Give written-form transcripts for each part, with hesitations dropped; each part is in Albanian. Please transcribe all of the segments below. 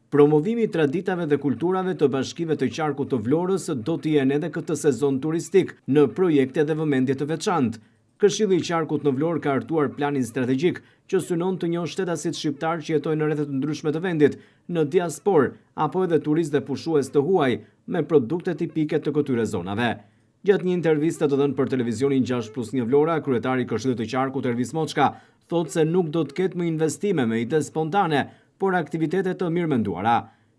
Promovimi i traditave dhe kulturave të bashkive të qarkut të Vlorës do të jenë edhe këtë sezon turistik në projekte dhe vëmendje të veçantë. Këshilli i Qarkut në Vlorë ka hartuar planin strategjik që synon të njohë shtetasit shqiptarë që jetojnë në rrethe të ndryshme të vendit, në diasporë apo edhe turistë dhe pushues të huaj me produkte tipike të këtyre zonave. Gjatë një interviste të dhënë për televizionin 6 plus 1 Vlora, kryetari i Këshillit të Qarkut Ervis Moçka thotë se nuk do të ketë më investime me ide spontane, por aktivitete të mirëmenduara.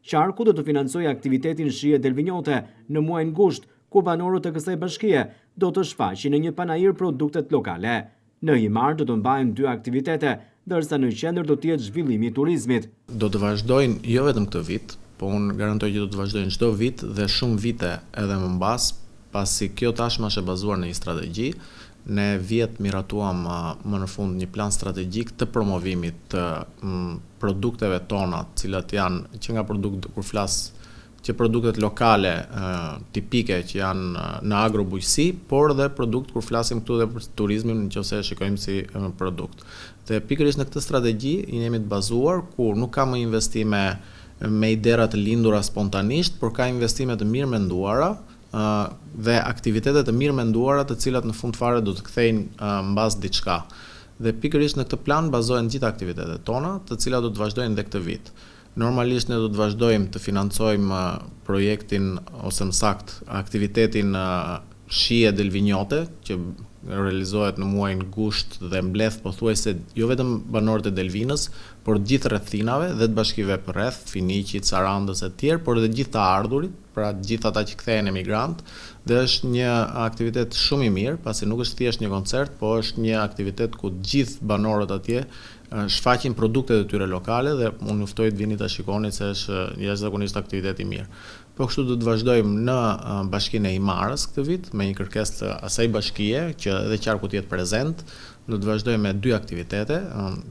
Qarku do të financojë aktivitetin Shije Delvinjote në muajin gusht, ku banorët e kësaj bashkie do të shfaqin në një panair produktet lokale. Në Himarë do të mbahen dy aktivitete, ndërsa në qendër do të jetë zhvillimi i turizmit. Do të vazhdojnë jo vetëm këtë vit, po unë garantoj që do të vazhdojnë çdo vit dhe shumë vite edhe më mbas, pasi kjo tashmë është e bazuar në një strategji. Ne vjet miratuam më në fund një plan strategjik të promovimit të produkteve tona, të cilat janë që nga produkt kur flas që produktet lokale tipike që janë në agrobujqësi, por dhe produkt kur flasim këtu edhe për turizmin nëse e shikojmë si produkt. Dhe pikërisht në këtë strategji jemi të bazuar ku nuk ka më investime me idera të lindura spontanisht, por ka investime të mirë menduara dhe aktivitete të mirë menduara të cilat në fund fare do të kthejnë mbas diçka. Dhe pikërisht në këtë plan bazohen gjitha aktivitetet tona, të cilat do të vazhdojnë edhe këtë vit. Normalisht ne do të vazhdojmë të financojmë projektin ose më saktë aktivitetin Shije Delvinjote, që realizohet në muajin gusht dhe mbledh pothuajse jo vetëm banorët e Delvinës, por të gjithë rrethinave dhe të bashkive përreth, Finiqit, Sarandës e tjerë, por edhe gjithë të ardhurit, pra të gjithë ata që kthehen emigrant, dhe është një aktivitet shumë i mirë, pasi nuk është thjesht një koncert, po është një aktivitet ku të gjithë banorët atje shfaqin produktet e tyre lokale dhe unë ju ftoj të vini ta shikoni se është jashtëzakonisht aktivitet i mirë. Po kështu do të vazhdojmë në bashkinë e Himarës këtë vit me një kërkesë të asaj bashkie që edhe qarku të jetë prezent. Do të vazhdojmë me dy aktivitete.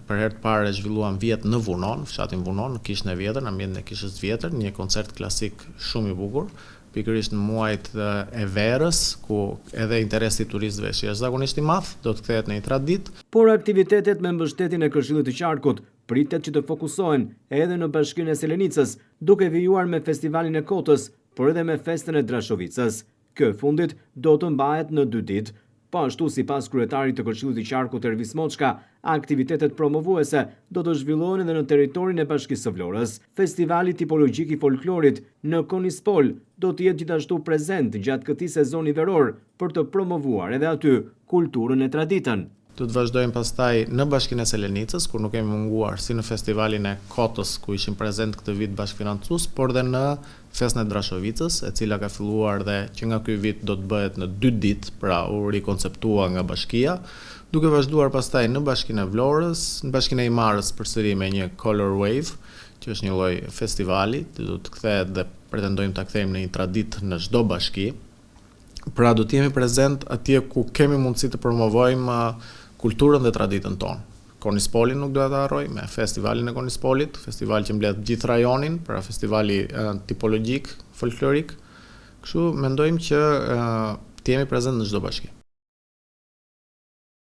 Për herë të parë e zhvilluam vjet në Vunon, fshatin Vunon, në Kishën e Vjetër, në ambientin e Kishës së Vjetër, një koncert klasik shumë i bukur, pikërisht në muajt e verës, ku edhe interesi i turistëve është jashtëzakonisht i madh, do të kthehet në një traditë. Por aktivitetet me mbështetjen e Këshillit të Qarkut pritet që të fokusohen edhe në bashkinë e Selenicës, duke vijuar me festivalin e Kotës, por edhe me festën e Drashovicës. Kjo e fundit do të mbahet në dy ditë. Po ashtu, sipas kryetarit të Këshillit të Qarkut Ervis Moçka, aktivitetet promovuese do të zhvillohen edhe në territorin e Bashkisë së Vlorës. Festivali tipologjik i folklorit në Konispol do të jetë gjithashtu prezent gjatë këtij sezoni veror për të promovuar edhe aty kulturën e traditën. Do të vazhdojmë pastaj në Bashkinë e Selenicës, kur nuk kemi munguar si në festivalin e Kotës, ku ishim prezent këtë vit bashkëfinancues, por dhe në festën e Drashovicës, e cila ka filluar dhe që nga ky vit do të bëhet në dy ditë, pra u rikonceptua nga bashkia, duke vazhduar pastaj në Bashkinë e Vlorës, në Bashkinë e Himarës përsëri me një Color Wave, që është një lloj festivali, që do të kthehet dhe pretendojmë ta kthejmë në një traditë në çdo bashki. Pra do të jemi prezent atje ku kemi mundësi të promovojmë kulturën dhe traditën tonë. Konispolin nuk doja ta harroj, me festivalin e Konispolit, festival që mbledh gjithë rajonin, pra festivali tipologjik, folklorik. Kështu mendojmë që të jemi prezent në çdo bashki.